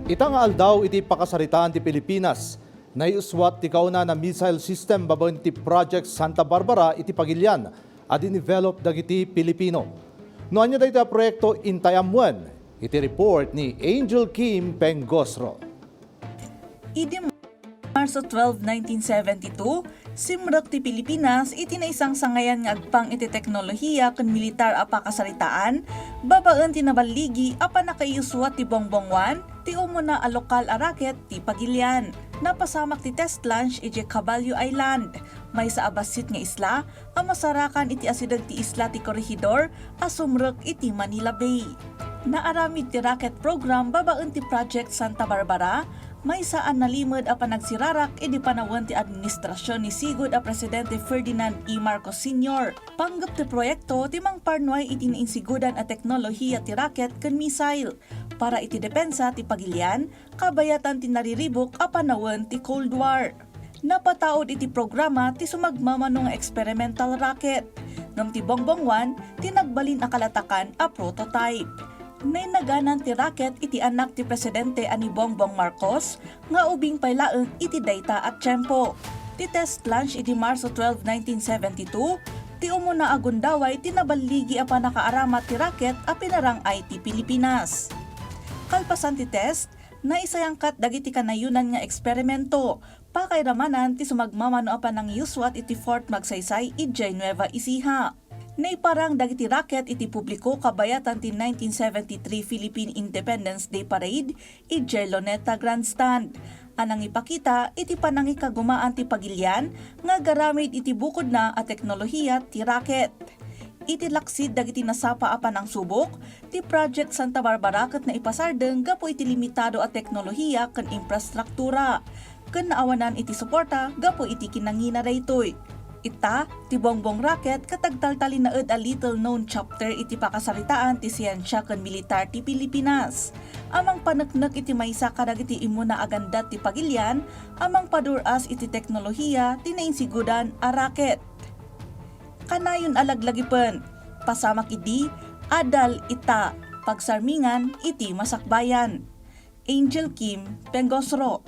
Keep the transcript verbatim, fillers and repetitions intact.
Ita nga aldaw iti pakasaritaan ti Pilipinas, naiuswat ti kauna a missile system babaen ti Project Santa Barbara iti Pagilian a dinevelop dagiti Pilipino. No ania daytoy a proyekto, intay ammoen iti report ni Angel Kim Pengosro. Idi Marso twelve, nineteen seventy-two, simrek ti Pilipinas iti naisangsangayan nga agpang iti teknolohiya ken militar a pakasaritaan babaen ti naballigi a pannakaiuswat ti Bongbong One, ti umuna a lokal a rocket ti Pagilian. Napasamak ti test launch idiay Caballo Island, maysa a bassit nga isla a masarakan iti asideg ti isla ti Corregidor a sumrek iti Manila Bay. Naaramid ti rocket program babaen ti Project Santa Barbara, maysa a nalimed a panagsirarak idi panawen ti administrasion ni sigud a Presidente Ferdinand E. Marcos Senior. Panggep ti proyekto ti mangparnuay iti nainsigudan a teknolohiya ti rocket ken missile para iti depensa ti Pagilian, kabayatan ti nariribuk a panawen ti Cold War. Napataud iti programa ti sumagmamano nga experimental rocket, ngem ti Bongbong One ti nagbalin a kalatakan a prototype. Nainaganan ti rocket iti anak ti presidente a ni Bongbong Marcos nga ubing pay laeng iti dayta a tiempo. Ti test launch idi Marso twelve, nineteen seventy-two, ti umuna a gundaway ti naballigi a pannakaaramat ti rocket a pinarang-ay ti Pilipinas. Kalpasan ti test, naisayangkat dagiti kanayonan nga eksperimento, pakairamanan ti sumagmamano a panangiuswat iti Fort Magsaysay idiay Nueva Ecija. Naiparang dagiti rocket iti publiko kabayatan ti nineteen seventy-three Philippine Independence Day Parade idiay Luneta Grandstand, a nangipakita iti panangikagumaan ti Pagilian nga agaramid iti bukodna a teknolohiya ti rocket. Iti laksid dagiti nasapa a panangsubok, ti Project Santa Barbara ket naipasardeng gapu iti limitado a teknolohiya ken infrastruktura, ken naawanan iti suporta gapu iti kinangina daytoy. Ita, ti Bongbong Rocket ket agtaltalinaed a little known chapter iti pakasaritaan ti siensia ken militar ti Pilipinas, a mangpaneknek iti maysa kadagiti immuna a gandat ti Pagilian a mangpadur-as iti teknolohiya ti nainsigudan a rocket. Kanayon a laglagipen, pasamak idi, adal ita, pagsarmingan iti masakbayan. Angel Kim Pengosro.